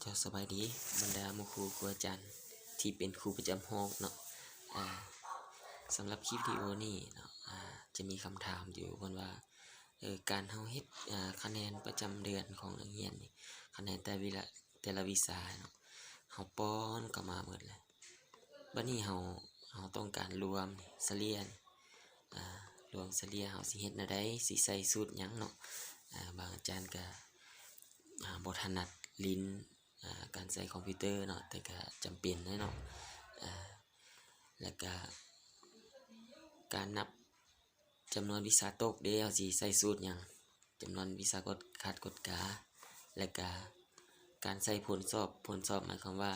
ເຈົ້າ ສະບາຍດີບັນດາໝູ່ຄູ ຄູອາຈານທີ່ເປັນຄູປະຈຳຫ້ອງເນາະ. ອາ ສຳລັບຄລິບວິດີໂອນີ້ເນາະ ອາ ຈະມີຄຳຖາມຢູ່ເພິ່ນວ່າ ເອີ ການເຮົາເຮັດ ອາ ຄະແນນປະຈຳເດືອນຂອງນັກຮຽນນີ້ ຄະແນນແຕ່ວິລະ ແຕ່ລະວິຊາເນາະ ເຮົາປ້ອນເຂົ້າມາໝົດແລ້ວ. ບັດນີ້ເຮົາ ເຮົາຕ້ອງການລວມສະເລ່ຍ ອາ ລວມສະເລ່ຍ ເຮົາຊິເຮັດແນວໃດ ຊິໃສ່ສູດຫຍັງເນາະ. ອາ ບາງອາຈານກະ ອາ ບໍ່ຖະໜັດຫຼິ້ນ ອາ ການໃຊ້ຄອມພິວເຕີເນາະ ແຕ່ກະຈຳເປັນແຫຼະເນາະ. ອາ ແລ້ວກະການນັບ ຈຳນວນວິຊາຕົກເດ້ ເຮົາຊິໃສ່ສູດຫຍັງ ຈຳນວນວິຊາກວດ ຄາດກວດກາ ແລະກະການໃສ່ຜົນສອບ. ຜົນສອບໝາຍຄວາມວ່າ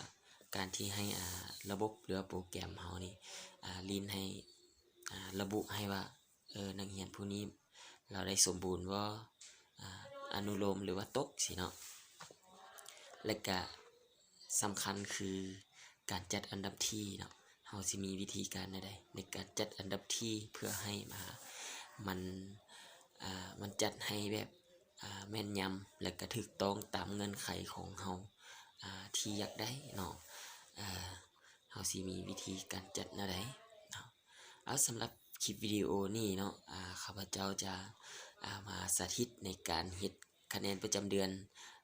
ການທີ່ໃຫ້ ອາ ລະບົບ ຫຼືວ່າໂປຣແກຣມເຮົານີ້ ອາ ຫຼິ້ນໃຫ້ ອາ ລະບຸໃຫ້ວ່າ ເອີ ນັກຮຽນຜູ້ນີ້ລາວໄດ້ສົມບູນບໍ່ ອາ ອະນຸໂລມ ຫຼືວ່າຕົກຊີ້ເນາະ. ແລະກະ ສຳຄັນຄືການຈັດອັນດັບທີ່ເນາະ ເຮົາຊິມີວິທີການແນວໃດໃນການຈັດອັນດັບທີ່ ເພື່ອໃຫ້ ອາ ມັນ ອາ ມັນຈັດໃຫ້ແບບ ອາ ແມ່ນຍຳ ແລະກະຖືກຕ້ອງຕາມເງື່ອນໄຂຂອງເຮົາ ອາ ທີ່ຢາກໄດ້ເນາະ. ອາ ເຮົາຊິມີວິທີການຈັດແນວໃດເນາະ. ເອົາ ສຳລັບຄລິບວິດີໂອນີ້ເນາະ ອາ ຂ້າພະເຈົ້າຈະ ອາ ມາສາທິດໃນການເຮັດ ຄະແນນປະຈຳເດືອນ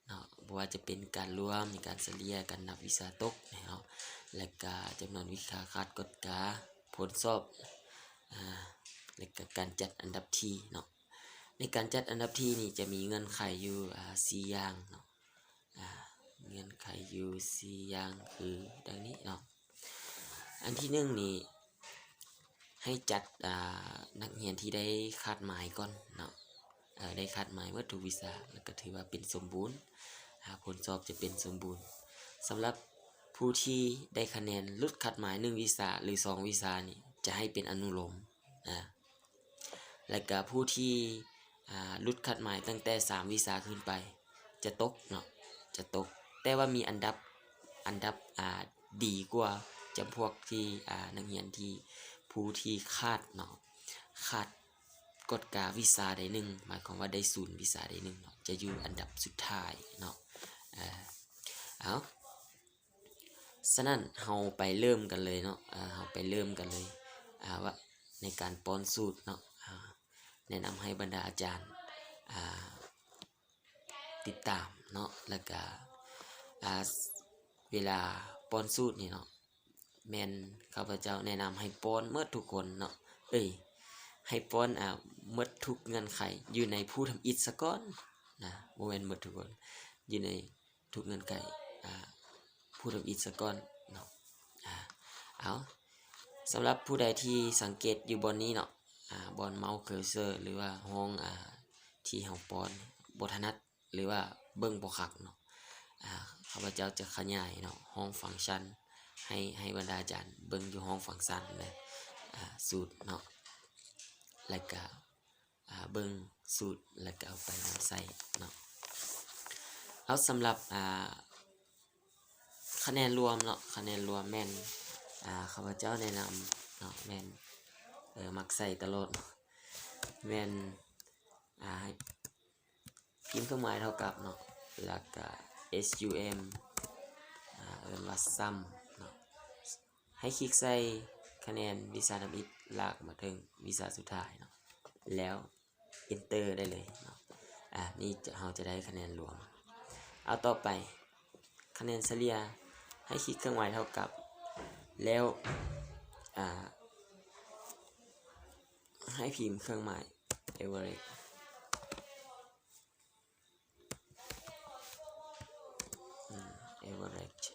ເນາະ ບໍ່ວ່າຈະເປັນການລວມ ການສະເລ່ຍ ການນັບວິຊາຕົກເນາະ ແລະກະຈຳນວນວິຊາຄາດກວດກາ ຜົນສອບ ອາ ແລະກະການຈັດອັນດັບທີ່ເນາະ. ໃນການຈັດອັນດັບທີ່ນີ້ຈະມີເງື່ອນໄຂຢູ່ ອາ ສີ່ຢ່າງເນາະ ອາ ເງື່ອນໄຂຢູ່ສີ່ຢ່າງຄືດັ່ງນີ້ເນາະ. ອັນທີໜຶ່ງນີ້ ໃຫ້ຈັດ ອາ ນັກຮຽນທີ່ໄດ້ຄາດໝາຍກ່ອນເນາະ ເອີ ໄດ້ຄາດໝາຍໝົດທຸກວິຊາ ແລ້ວກໍຖືວ່າເປັນສົມບູນ ອາ ຜົນສອບຈະເປັນສົມບູນ. ສຳລັບຜູ້ທີ່ໄດ້ຄະແນນຫຼຸດຄາດໝາຍໜຶ່ງວິຊາ ຫຼື ສອງວິຊານີ້ ຈະໃຫ້ເປັນອະນຸໂລມ ອາ ແລ້ວກະຜູ້ທີ່ ອາ ຫຼຸດຄາດໝາຍຕັ້ງແຕ່ສາມວິຊາຂຶ້ນໄປ ຈະຕົກເນາະ ຈະຕົກ ແຕ່ວ່າມີອັນດັບ ອັນດັບ ອາ ດີກວ່າຈຳພວກທີ່ ອາ ນັກຮຽນທີ່ ຜູ້ທີ່ຂາດເນາະ ຂາດກວດກາວິຊາໃດໜຶ່ງ ໝາຍຄວາມວ່າໄດ້ສູນວິຊາໃດໜຶ່ງເນາະ ຈະຢູ່ອັນດັບສຸດທ້າຍເນາະ. ເອີ ເອົາ ສະນັ້ນເຮົາໄປເລີ່ມກັນເລີຍເນາະ ເຮົາໄປເລີ່ມກັນເລີຍ ອາ ວ່າໃນການປ້ອນສູດເນາະ ອາ ແນະນຳໃຫ້ບັນດາອາຈານ ອາ ຕິດຕາມເນາະ ແລ້ວກະ ອາ ເວລາປ້ອນສູດນີ້ເນາະ ແມ່ນຂ້າພະເຈົ້າແນະນຳໃຫ້ປ້ອນໝົດທຸກຄົນເນາະ ເອີຍ ໃຫ້ປ້ອນ ອາ ໝົດທຸກເງື່ອນໄຂ ຢູ່ໃນຜູ້ທຳອິດສາກ່ອນນະ ບໍ່ແມ່ນໝົດທຸກຄົນ ຢູ່ໃນ ທຸກເງື່ອນໄຂ ອາ ຜູ້ທຳອິດສາກ່ອນເນາະ. ອາ ເອົາ ສຳລັບຜູ້ໃດທີ່ສັງເກດຢູ່ບ່ອນນີ້ເນາະ ອາ ບ່ອນເມົາສ໌ເຄີເຊີ ຫຼືວ່າຫ້ອງ ອາ ທີ່ເຮົາປ້ອນບໍ່ຖະໜັດ ຫຼືວ່າເບິ່ງບໍ່ຄັກເນາະ ອາ ຂ້າພະເຈົ້າຈະຂະຫຍາຍເນາະ ຫ້ອງຟັງຊັນ ໃຫ້ ໃຫ້ບັນດາອາຈານເບິ່ງຢູ່ຫ້ອງຟັງຊັນເນາະ ອາ ສູດເນາະ ແລ້ວກະ ອາ ເບິ່ງສູດ ແລ້ວກໍເອົາໄປນຳໃຊ້ເນາະ. ເອົາ ສຳລັບ ອາ ຄະແນນລວມເນາະ ຄະແນນລວມແມ່ນ ອາ ຂ້າພະເຈົ້າແນະນຳເນາະ ແມ່ນ ເອີ ມັກໃຊ້ຕະຫຼອດເນາະ ແມ່ນ ອາ ໃຫ້ພິມເຄື່ອງໝາຍເທົ່າກັບເນາະ ແລ້ວກໍ ເອັສ ຢູ ເອັມ ອາ ເອີ້ນວ່າ sum ເນາະ. ໃຫ້ຄລິກໃສ່ຄະແນນວິຊາທຳອິດ ລາກມາເຖິງວິຊາສຸດທ້າຍເນາະ ແລ້ວ Enter ໄດ້ເລີຍເນາະ. ອາ ນີ້ຈະ ເຮົາຈະໄດ້ຄະແນນລວມ. ເອົາ ຕໍ່ໄປ ຄະແນນສະເລ່ຍ ໃຫ້ຄລິກເຄື່ອງໝາຍເທົ່າກັບ ແລ້ວ ອາ ໃຫ້ພິມເຄື່ອງໝາຍ average ອາ average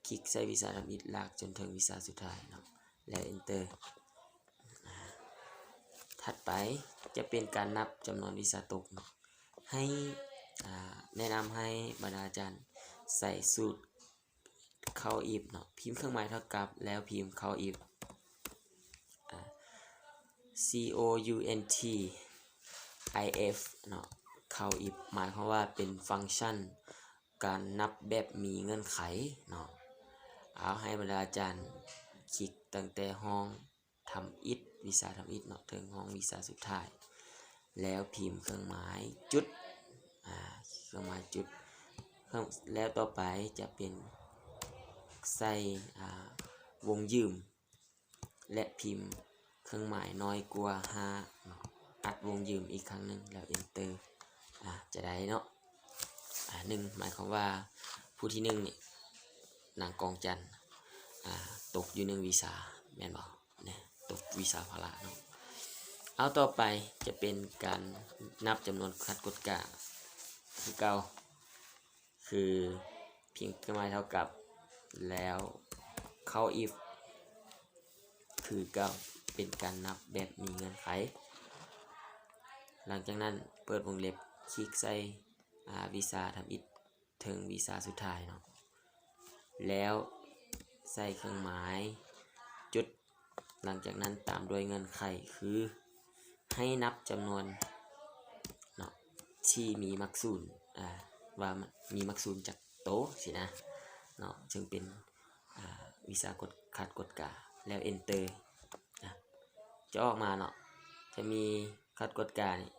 ຄລິກໃສ່ວິຊາທຳອິດ ລາກຈົນເຖິງວິຊາສຸດທ້າຍເນາະ ແລ້ວ Enter. ອາ ຖັດໄປຈະເປັນການນັບຈຳນວນວິຊາຕົກເນາະ ໃຫ້ ອາ ແນະນຳໃຫ້ບັນດາອາຈານໃສ່ສູດ count if ເນາະ ພິມເຄື່ອງໝາຍເທົ່າກັບ ແລ້ວພິມ count if ອາ C O U N T I F ເນາະ count if ໝາຍຄວາມວ່າເປັນຟັງຊັນການນັບແບບມີເງື່ອນໄຂເນາະ. ເອົາ ໃຫ້ບັນດາອາຈານຄລິກຕັ້ງແຕ່ຫ້ອງ ທຳອິດ ວິຊາທຳອິດເນາະ ເຖິງຫ້ອງວິຊາສຸດທ້າຍ ແລ້ວພິມເຄື່ອງໝາຍຈຸດ ອາ ເຄື່ອງໝາຍຈຸດ ແລ້ວຕໍ່ໄປຈະເປັນໃສ່ ອ່າ ວົງຢືມ ແລະ ພິມເຄື່ອງໝາຍນ້ອຍກວ່າຫ້າເນາະ ອັດວົງຢືມອີກຄັ້ງໜຶ່ງ ແລ້ວ Enter ອ່າ ຈະໄດ້ເນາະ ອ່າ ໜຶ່ງ ໝາຍຄວາມວ່າຜູ້ທີໜຶ່ງນີ້ ນາງກອງຈັນ ອ່າ ຕົກຢູ່ໜຶ່ງວິຊາ ແມ່ນບໍ່? ນະ ຕົກວິຊາພາລະເນາະ. ເອົາ ຕໍ່ໄປຈະເປັນການນັບຈຳນວນຂັດກົດກາຄືເກົ່າ ຄືພິມເຄື່ອງໝາຍເທົ່າກັບ ແລ້ວເຂົ້າ if ຄືເກົ່າ ເປັນການນັບແບບມີເງື່ອນໄຂ. ຫຼັງຈາກນັ້ນເປີດວົງເລັບ ຄລິກໃສ່ ອ່າ ວິຊາທຳອິດ ເຖິງວິຊາສຸດທ້າຍເນາະ ແລ້ວໃສ່ເຄື່ອງໝາຍຈຸດ ຫຼັງຈາກນັ້ນຕາມດ້ວຍເງື່ອນໄຂຄື ໃຫ້ນັບຈຳນວນເນາະ ທີ່ມີມັກສູນ ອ່າ ວ່າມີມັກສູນຈັກໂຕຊີ້ນະເນາະ ເຊິ່ງເປັນ ອ່າ ວິຊາກົດ ຂັດກົດກາ ແລ້ວ Enter ອ່າ ຈະອອກມາເນາະ ຈະມີຂັດກົດການີ້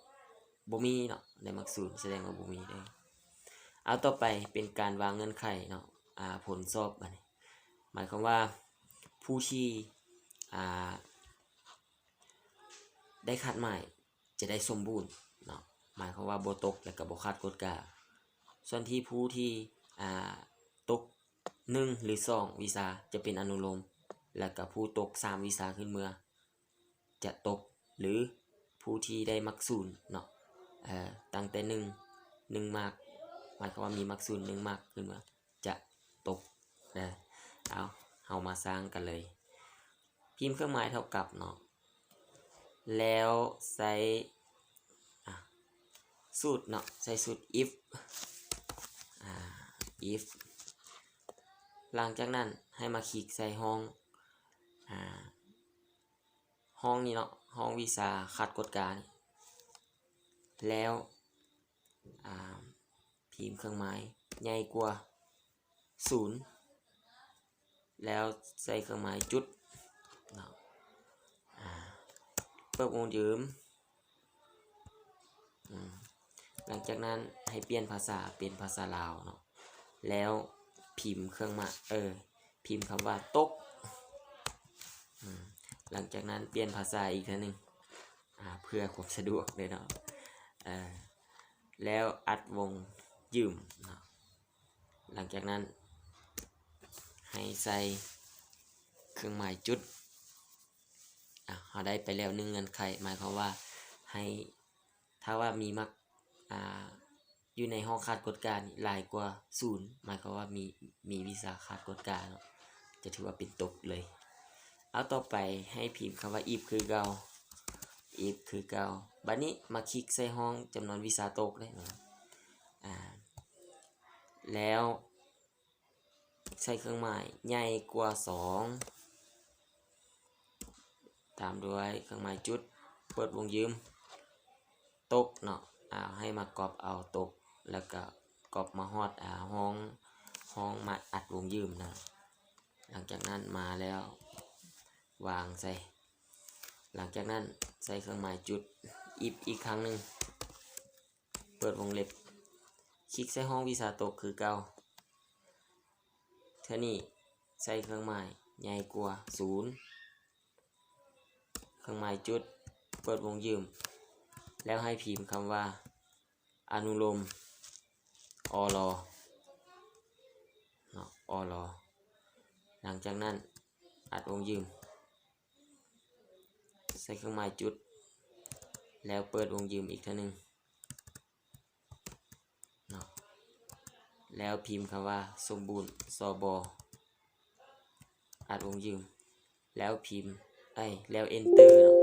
ບໍ່ມີເນາະ ໄດ້ມັກສູນ ສະແດງວ່າບໍ່ມີເດີ. ເອົາ ຕໍ່ໄປເປັນການວາງເງື່ອນໄຂເນາະ ອ່າ ຜົນສອບ ບາດນີ້ ໝາຍຄວາມວ່າຜູ້ທີ່ ອ່າ ໄດ້ຄາດໝາຍຈະໄດ້ສົມບູນເນາະ ໝາຍຄວາມວ່າບໍ່ຕົກ ແລະ ກໍບໍ່ຂາດກົດກາ. ສ່ວນທີ່ຜູ້ທີ່ ອ່າ ຕົກໜຶ່ງ ຫຼື ສອງວິຊາຈະເປັນອະນຸໂລມ ແລະ ກໍຜູ້ຕົກສາມວິຊາຂຶ້ນເມືອ ຈະຕົກ ຫຼື ຜູ້ທີ່ໄດ້ມັກສູນເນາະ ເອີ ຕັ້ງແຕ່ໜຶ່ງ ໜຶ່ງມາກ ໝາຍຄວາມວ່າມີມັກສູນໜຶ່ງມາກຂຶ້ນມາ ຈະຕົກເດີ. ເອົາ ເຮົາມາສ້າງກັນເລີຍ ພິມເຄື່ອງໝາຍເທົ່າກັບເນາະ ແລ້ວໃສ່ ອ່າ ສູດເນາະ ໃສ່ສູດ if ອ່າ if ຫຼັງຈາກນັ້ນໃຫ້ມາຄລິກໃສ່ຫ້ອງ ອ່າ ຫ້ອງນີ້ເນາະ ຫ້ອງວິຊາຂາດກົດການີ້ ແລ້ວ ອ່າ ພິມເຄື່ອງໝາຍໃຫຍ່ກວ່າສູນ ແລ້ວໃສ່ເຄື່ອງໝາຍຈຸດເນາະ ອ່າ ເປີດວົງຢືມ ອືມ ຫຼັງຈາກນັ້ນໃຫ້ປ່ຽນພາສາເປັນພາສາລາວເນາະ ແລ້ວພິມເຄື່ອງໝາຍ ເອີ ພິມຄຳວ່າຕົກ ອືມ ຫຼັງຈາກນັ້ນປ່ຽນພາສາອີກເທື່ອໜຶ່ງ ອ່າ ເພື່ອຄວາມສະດວກເລີຍເນາະ ເອີ ແລ້ວອັດວົງຢືມເນາະ ຫຼັງຈາກນັ້ນໃຫ້ໃສ່ເຄື່ອງໝາຍຈຸດ ອ່າ ເຮົາໄດ້ໄປແລ້ວໜຶ່ງເງື່ອນໄຂ ໝາຍຄວາມວ່າໃຫ້ ຖ້າວ່າມີມັກ ອ່າ ຢູ່ໃນຫ້ອງຂາດກົດການີ້ຫຼາຍກວ່າສູນ ໝາຍຄວາມວ່າມີ ມີວິຊາຂາດກົດກາເນາະ ຈະຖືວ່າເປັນຕົກເລີຍ. ເອົາ ຕໍ່ໄປໃຫ້ພິມຄຳວ່າ if ຄືເກົ່າ if ຄືເກົ່າ. ບາດນີ້ມາຄລິກໃສ່ຫ້ອງຈຳນວນວິຊາຕົກເດ້ເນາະ ອ່າ ແລ້ວ ໃສ່ເຄື່ອງໝາຍໃຫຍ່ກວ່າສອງ ຕາມດ້ວຍເຄື່ອງໝາຍຈຸດ ເປີດວົງຢືມ ຕົກເນາະ ອ່າ ໃຫ້ມາກັອບເອົາຕົກ ແລ້ວກະກັອບມາຮອດ ອ່າ ຫ້ອງ ຫ້ອງມາອັດວົງຢືມນະ. ຫຼັງຈາກນັ້ນມາແລ້ວວາງໃສ່ ຫຼັງຈາກນັ້ນໃສ່ເຄື່ອງໝາຍຈຸດ if ອີກຄັ້ງໜຶ່ງ ເປີດວົງເລັບ ຄລິກໃສ່ຫ້ອງວິຊາຕົກຄືເກົ່າ ເທື່ອນີ້ໃສ່ເຄື່ອງໝາຍໃຫຍ່ກວ່າສູນ ເຄື່ອງໝາຍຈຸດ ເປີດວົງຢືມ ແລ້ວໃຫ້ພິມຄຳວ່າ ອະນຸໂລມ ອລ ເນາະ ອລ ຫຼັງຈາກນັ້ນອັດວົງຢືມ ໃສ່ເຄື່ອງໝາຍຈຸດ ແລ້ວເປີດວົງຢືມອີກເທື່ອໜຶ່ງເນາະ ແລ້ວພິມຄຳວ່າ ສົມບູນ ສບ ອັດວົງຢືມ ແລ້ວພິມ ເອີຍ ແລ້ວ Enter ເນາະ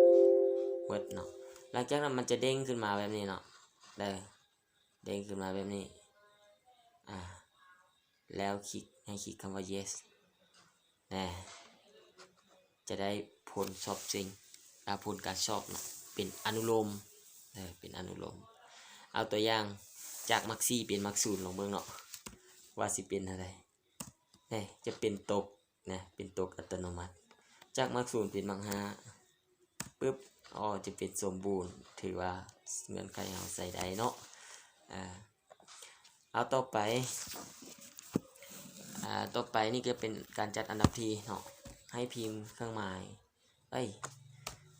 ໝົດເນາະ. ຫຼັງຈາກນັ້ນມັນຈະເດ້ງຂຶ້ນມາແບບນີ້ເນາະ ເດີ ເດ້ງຂຶ້ນມາແບບນີ້ ອ່າ ແລ້ວຄລິກ ໃຫ້ຄລິກຄຳວ່າ Yes ແນ່ ຈະໄດ້ຜົນສອບເສັງ ອ່າ ຜົນການສອບເນາະ ເປັນອະນຸໂລມ ເອີ ເປັນອະນຸໂລມ. ເອົາຕົວຢ່າງ ຈາກມັກສີ່ເປັນມັກສູນ ລອງເບິ່ງເນາະ ວ່າຊິເປັນແນວໃດ. ແນ່ ຈະເປັນຕົກນະ ເປັນຕົກອັດຕະໂນມັດ ຈາກມັກສູນເປັນມັກຫ້າ ປຶບ ອໍ ຈະເປັນສົມບູນ ຖືວ່າເງື່ອນໄຂເຮົາໃຊ້ໄດ້ເນາະ. ອ່າ ເອົາ ຕໍ່ໄປ ອ່າ ຕໍ່ໄປນີ້ກໍເປັນການຈັດອັນດັບທີ່ເນາະ ໃຫ້ພິມເຄື່ອງໝາຍ ເອີຍ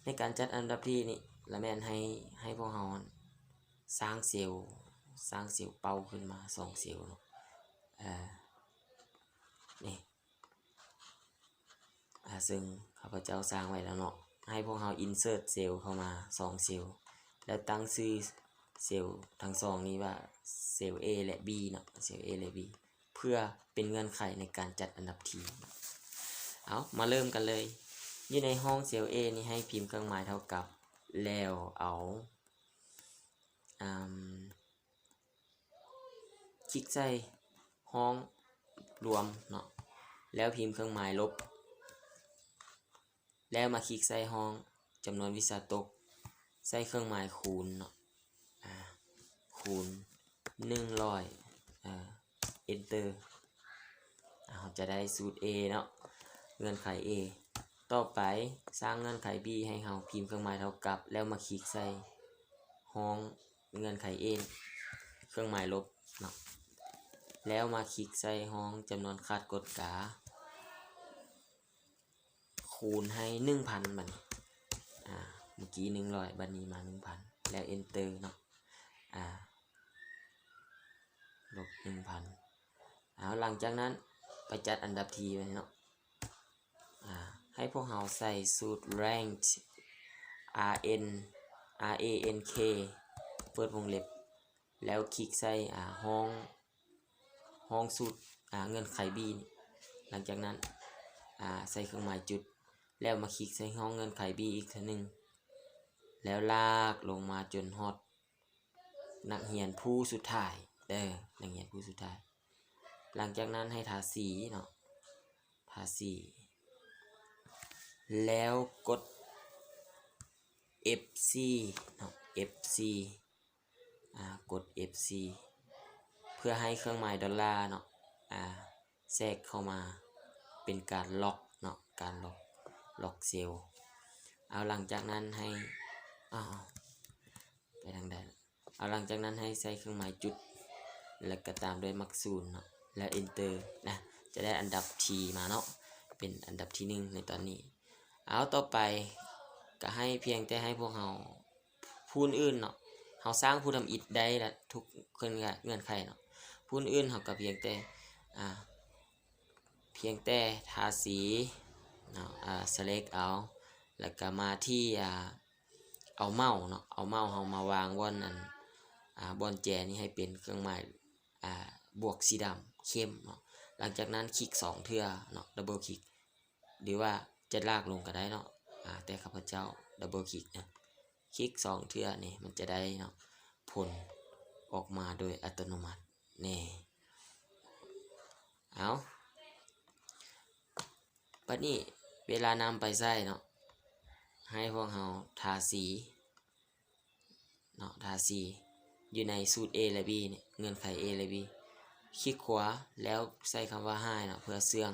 ໃນການຈັດອັນດັບທີ່ນີ້ລະແມ່ນໃຫ້ ໃຫ້ພວກເຮົາສ້າງເຊວ ສ້າງເຊວເປົ້າຂຶ້ນມາສອງເຊວເນາະ ເອີ ນີ້ ອ່າ ເຊິ່ງຂ້າພະເຈົ້າສ້າງໄວ້ແລ້ວເນາະ ໃຫ້ພວກເຮົາອິນເສີດເຊວເຂົ້າມາສອງເຊວ ແລ້ວຕັ້ງຊື່ເຊວທັງສອງນີ້ວ່າເຊວ A ແລະ B ເນາະ ເຊວ A ແລະ B ເພື່ອເປັນເງື່ອນໄຂໃນການຈັດອັນດັບທີ່. ເອົາ ມາເລີ່ມກັນເລີຍ. ຢູ່ໃນຫ້ອງເຊວ A ນີ້ໃຫ້ພິມເຄື່ອງໝາຍເທົ່າກັບ ແລ້ວເອົາ ອາ ຄລິກໃສ່ຫ້ອງລວມເນາະ ແລ້ວພິມເຄື່ອງໝາຍລົບ ແລ້ວມາຄລິກໃສ່ຫ້ອງຈຳນວນວິຊາຕົກ ໃສ່ເຄື່ອງໝາຍຄູນເນາະ ອາ ຄູນໜຶ່ງຮ້ອຍ ອາ Enter ອາ ເຮົາຈະໄດ້ສູດ A ເນາະ ເງື່ອນໄຂ A. ຕໍ່ໄປສ້າງເງື່ອນໄຂ B ໃຫ້ເຮົາພິມເຄື່ອງໝາຍເທົ່າກັບ ແລ້ວມາຄລິກໃສ່ຫ້ອງ ເງື່ອນໄຂ A ເຄື່ອງໝາຍລົບເນາະ ແລ້ວມາຄລິກໃສ່ຫ້ອງຈຳນວນຂາດກົດກາ ຄູນໃຫ້ໜຶ່ງພັນ ບັດນີ້ ອາ ເມື່ອກີ້ໜຶ່ງຮ້ອຍ ບັດນີ້ມາໜຶ່ງພັນ ແລ້ວ Enter ເນາະ ອາ ລົບໜຶ່ງພັນ. ເອົາ ຫຼັງຈາກນັ້ນໄປຈັດອັນດັບທີ່ໄວ້ເນາະ ອາ ໃຫ້ພວກເຮົາໃສ່ສູດ rank R N R A N K ເປີດວົງເລັບ ແລ້ວຄລິກໃສ່ ອາ ຫ້ອງ ຫ້ອງສູດ ອາ ເງື່ອນໄຂ B ນີ້ ຫຼັງຈາກນັ້ນ ອາ ໃສ່ເຄື່ອງໝາຍຈຸດ ແລ້ວມາຄລິກໃສ່ຫ້ອງເງື່ອນໄຂ B ອີກເທື່ອໜຶ່ງ ແລ້ວລາກລົງມາຈົນຮອດ ນັກຮຽນຜູ້ສຸດທ້າຍເດີ ນັກຮຽນຜູ້ສຸດທ້າຍ. ຫຼັງຈາກນັ້ນໃຫ້ທາສີເນາະ ທາສີ ແລ້ວກົດ F four ເນາະ F four ອາ ກົດ F four ເພື່ອໃຫ້ເຄື່ອງໝາຍດອນລາເນາະ ອາ ແຊກເຂົ້າມາເປັນການລັອກເນາະ ການລັອກ ລັອກເຊວ. ເອົາ ຫຼັງຈາກນັ້ນໃຫ້ ອ້າວ ໄປທາງໃດ? ເອົາ ຫຼັງຈາກນັ້ນໃຫ້ໃສ່ເຄື່ອງໝາຍຈຸດ ແລ້ວກໍຕາມດ້ວຍໝັກສູນເນາະ ແລ້ວ Enter ນະ ຈະໄດ້ອັນດັບ T ມາເນາະ ເປັນອັນດັບທີໜຶ່ງໃນຕອນນີ້. ເອົາ ຕໍ່ໄປກໍໃຫ້ ພຽງແຕ່ໃຫ້ພວກເຮົາ ຜູ້ອື່ນເນາະ ເຮົາສ້າງຜູ້ທຳອິດໄດ້ລະ ທຸກເງື່ອນໄຂ ເງື່ອນໄຂເນາະ ຜູ້ອື່ນເຮົາກໍພຽງແຕ່ ອາ ພຽງແຕ່ທາສີເນາະ ອາ select ເອົາ ແລ້ວກໍມາທີ່ ອາ ເອົາເມົາເນາະ ເອົາເມົາເຮົາມາວາງບ່ອນ ອັນ ອາ ບ່ອນແຈນີ້ໃຫ້ເປັນເຄື່ອງໝາຍ ອາ ບວກສີດຳເຂັ້ມເນາະ. ຫຼັງຈາກນັ້ນຄລິກສອງເທື່ອເນາະ double click ຫຼືວ່າຈະລາກລົງກໍໄດ້ເນາະ ອາ ແຕ່ຂ້າພະເຈົ້າ double click ນະ ຄລິກສອງເທື່ອນີ້ ມັນຈະໄດ້ເນາະ ຜົນອອກມາໂດຍອັດຕະໂນມັດແນ່. ເອົາ ບັດນີ້ເວລານຳໄປໃຊ້ເນາະ ໃຫ້ພວກເຮົາທາສີເນາະ ທາສີຢູ່ໃນສູດ A ແລະ B ນີ້ ເງື່ອນໄຂ A ແລະ B ຄລິກຂວາ ແລ້ວໃສ່ຄຳວ່າ High ເນາະ ເພື່ອເຊື່ອງ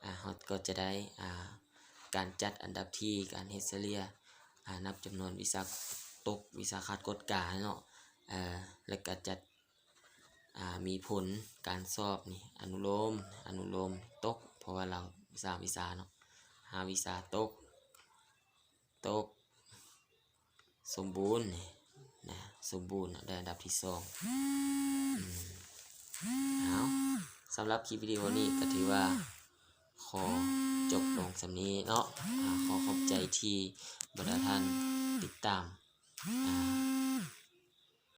ອາ ເຮົາກໍຈະໄດ້ ອາ ການຈັດອັນດັບທີ່ ການເຮັດສະເລ່ຍ ອາ ນັບຈຳນວນວິຊາຕົກ ວິຊາຂາດກົດກາເນາະ ເອີ ແລ້ວກໍຈັດ ອາ ມີຜົນການສອບນີ້ ອະນຸໂລມ ອະນຸໂລມຕົກ ເພາະວ່າລາວສາມວິຊາເນາະ ຫ້າວິຊາຕົກ ຕົກສົມບູນນີ້ນະ ສົມບູນນະ ໄດ້ອັນດັບທີສອງ. ເອົາ ສຳລັບຄລິບວິດີໂອນີ້ກໍຖືວ່າຂໍຈົບລົງສ່ຳນີ້ເນາະ ອາ ຂໍຂອບໃຈທີ່ບັນດາທ່ານຕິດຕາມ ອາ